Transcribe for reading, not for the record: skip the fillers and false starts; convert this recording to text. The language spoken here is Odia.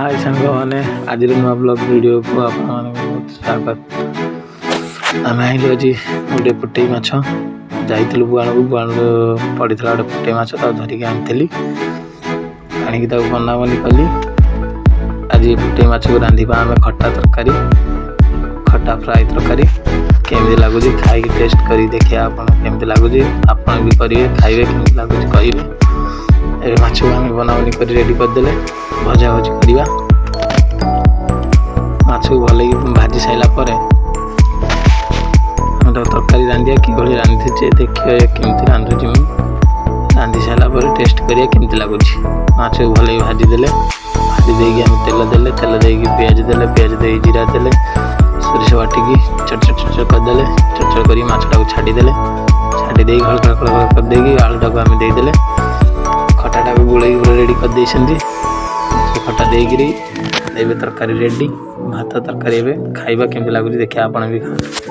ହାଇ ସାଙ୍ଗମାନେ, ଆଜିର ନୂଆ ବ୍ଲଗ୍ ଭିଡ଼ିଓକୁ ଆପଣମାନଙ୍କୁ ବହୁତ ସ୍ୱାଗତ। ଆମେ ଆଣିଲୁ ଆଜି ଗୋଟେ ପୋଟେଇ ମାଛ। ଯାଇଥିଲୁ ବୁହାଣକୁ, ବୁହାଣରୁ ପଡ଼ିଥିଲା ଗୋଟେ ପୋଟେଇ ମାଛ, ତାକୁ ଧରିକି ଆଣିଥିଲି। ଆଣିକି ତାକୁ ବନାବନି କଲି। ଆଜି ପୋଟେଇ ମାଛକୁ ରାନ୍ଧିବା ଆମେ ଖଟା ତରକାରୀ, ଖଟା ଫ୍ରାଏ ତରକାରୀ। କେମିତି ଲାଗୁଛି ଖାଇକି ଟେଷ୍ଟ କରିକି ଦେଖିବା ଆପଣ କେମିତି ଲାଗୁଛି। ଆପଣ ବି କରିବେ, ଖାଇବେ, କେମିତି ଲାଗୁଛି କହିବେ। ଏବେ ମାଛକୁ ଆମେ ବନାବନି କରି ରେଡ଼ି କରିଦେଲେ, ଭଜା ଭଜି କରିବା। ମାଛକୁ ଭଲକି ଭାଜି ସାରିଲା ପରେ ଆମେ ତାକୁ ତରକାରୀ ରାନ୍ଧିବା। କିଭଳି ରାନ୍ଧିଛେ ଦେଖିବା, କେମିତି ରାନ୍ଧୁଛି ମୁଁ। ରାନ୍ଧି ସାରିଲା ପରେ ଟେଷ୍ଟ କରିବା କେମିତି ଲାଗୁଛି। ମାଛକୁ ଭଲକି ଭାଜିଦେଲେ, ଭାଜି ଦେଇକି ଆମେ ତେଲ ଦେଲେ, ତେଲ ଦେଇକି ପିଆଜ ଦେଲେ, ପିଆଜ ଦେଇ ଜିରା ଦେଲେ, ସୋରିଷ ବାଟିକି ଚଟ ଚଟ ଚଟ ଚଟ କରିଦେଲେ। ଚଟ ଚଟ କରିକି ମାଛଟାକୁ ଛାଡ଼ିଦେଲେ। ଛାଡ଼ି ଦେଇକି ଖଳ ଖଳ ଖଳ ଖଳ କରିଦେଇକି ଆଳୁଟାକୁ ଆମେ ଦେଇଦେଲେ। ଖଟାଟାକୁ ଗୋଳେଇକି ପୁରା ରେଡ଼ି କରିଦେଇଛନ୍ତି। ସେ ଖଟା ଦେଇକିରି ଏବେ ତରକାରୀ ରେଡ଼ି, ଭାତ ତରକାରୀ। ଏବେ ଖାଇବା, କେମିତି ଲାଗୁଛି ଦେଖିବା, ଆପଣ ବି ଖାଆନ୍ତୁ।